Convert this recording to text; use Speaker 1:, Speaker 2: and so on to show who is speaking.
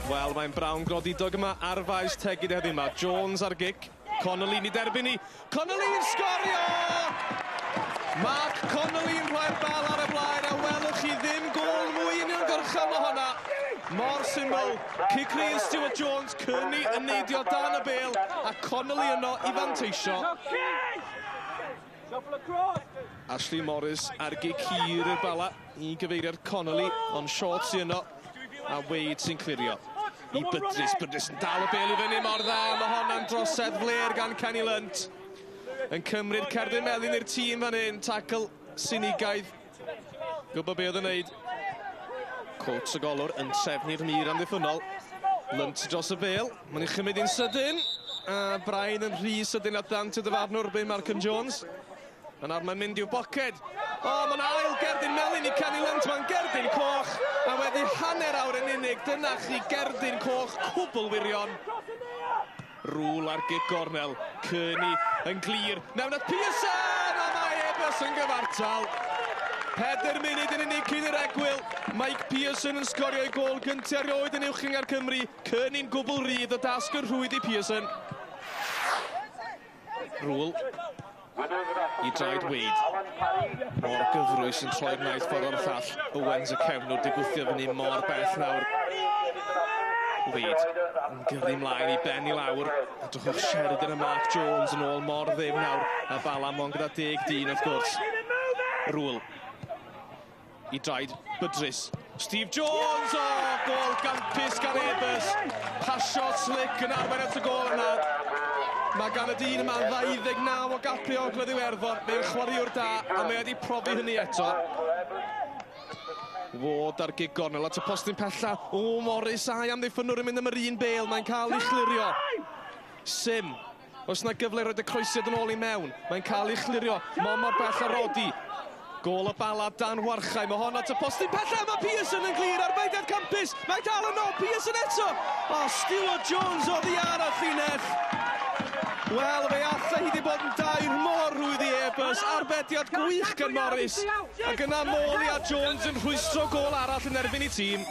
Speaker 1: Wel, mae'n brawn grodidog yma ar faes Tegid heddiw yma. Jones ar gic. Connolly ni derbyn ni. Connolly'n sgorio! Mark Connolly'n rhoi'r bal ar y blaen a welwch chi ddim gôl mwy uniongyrchol o honna. Mor syml. Cic rydd Stuart Jones, Kearney yn neidio dan y bêl a Connolly yno i fanteisio. Ashley Morris ar gic hir i'r Bala i gyfeiriad Connolly, ond Short sy'n yno a Wade sy'n clirio. I Bydris, Bydris yn dal y bêl i fyny mor dda, mae honna'n drosedd fler gan Kenny Lunt. Yn cymryd cerdyn melyn i'r tîm fan hyn, tackle sinigaidd. Gwybod be oedd yn neud. Coates y golwr yn trefnu'r mur amddiffynnol. Lunt dros y bêl, mae'n ei chymryd i'n sydyn. A Brian yn rhy sydyn at ddant y dyfarnwr bin Malcolm Jones. A nawr mae'n mynd i'w boced. O, mae'n ail gerdyn melyn i Kenny Lunt, mae'n gerdyn coch. A wedi hanner awr yn unig, dyna chi gerdyn coch cwbl wirion. Rŵl ar gic gornel, Kearney yn glir. Mewn at Pearson, a mae Airbus yn gyfartal. 4 munud yn unig cyn yr egwyl. Mike Pearson yn sgorio ei gôl gyntaf erioed yn Uwch Gynghrair Cymru. Kearney'n gwbl rydd, y dasg yn rhwydd i Pearson. Rŵl i draed Wade. Mor gyfrwys yn troi'r naill ffordd o'r llall. Owens y cefnwr di gwthio fyny mor bell nawr. Wade yn gyrru mlaen i ben i lawr. Edrychwch Sheridan a Mark Jones yn ôl mor ddim nawr. A Bala mond gyda 10 dyn wrth gwrs. Rŵl i draed Bydrus. Steve Jones! O, gôl gampus gan Airbus. Pasio slick yn arwain at y gôl yna. Mae gan y dyn yma 29 o gapiau Ogledd Iwerddon. Mae'n chwaraewr da, a mae wedi profi hynny eto. Ward ar gig gornel at y postyn pella. O, Morris, a'i amddiffynnwr yn mynd am yr un bêl. Mae'n cael ei chlirio. Sim. Oes yna gyfle i roed y croesiad yn ôl i mewn? Mae'n cael ei chlirio. Mor mor bell a Rodi. Gôl y Bala dan warchau. Mae hon at y postyn pella. Mae Pearson yn glir ar beidiad campus. Mae dal yno. Pearson eto. O, Stuart Jones oddi ar y llinell. Wel, fe allai hi wedi bod yn dair mor rhwydd i Airbus. Arbediad gwych gan Morris. Ac yna Morley a Jones yn rhwystro gôl arall yn erbyn i tîm.